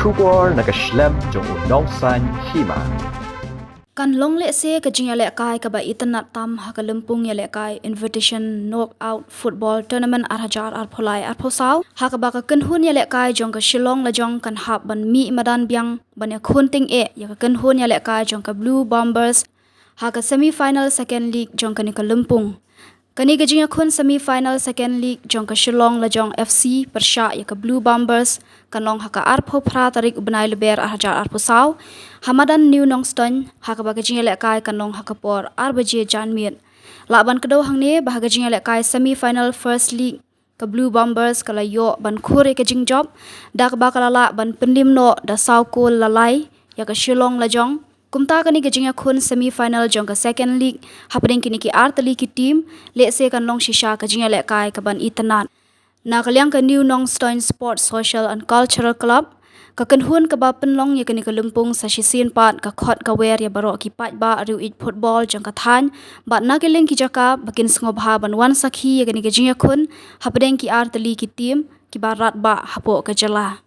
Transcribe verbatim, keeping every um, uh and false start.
Khubor na ka shlem jong u nongsan hima. Kan long lehse ka jingïalehkai kaba itynnad tam ha ka lympung ïalehkai Invitation Knockout Football Tournament ar hajar arphew lai arphew saw, ha kaba ka kynhun ïalehkai jong ka Shillong Lajong kan hap ban mih madan biang ban ïakhun tyngeh ïa ka kynhun ïalehkai jong ka Blue Bombers ha ka semi final second leg jong kane ka lympung. Kane ka jingïakhun semi final second leg jong ka Shillong Lajong F C pyrshah ïa ka Blue Bombers kan long ha ka arphew phra tarik u bnai Lber ar hajar arphew saw ha madan New Nongstoiñ, ha kaba ka jingïalehkai kan long ha ka por ar baje janmiet. Lah ban kdew hangne ba ha ka jingïalehkai semi final first leg ka Blue Bombers ka la ïoh ban khur ïa ka jingjop da kaba ka la lah ban pynlim noh da saw kol la lai ïa ka Shillong Lajong. Kumta kane ka jingïakhun semi final jong ka second leg hapdeng kine ki ar tylli ki team lehse kan long shisha ka jingïalehkai kaban itynnad. Na ka liang ka New Nongstoiñ Sports Social and Cultural Club, ka kynhun kaba pynlong ïa kane ka lympung sa shisien pat ka khot ka wer ïa baroh ki paidbah riew ïeit football jong ka thaiñ bad na ki liang ki jaka ba kin sngewbha ban wan sakhi ïa kane ka jingïakhun hapdeng ki ar tylli ki team kiba radbah hapoh ka jylla.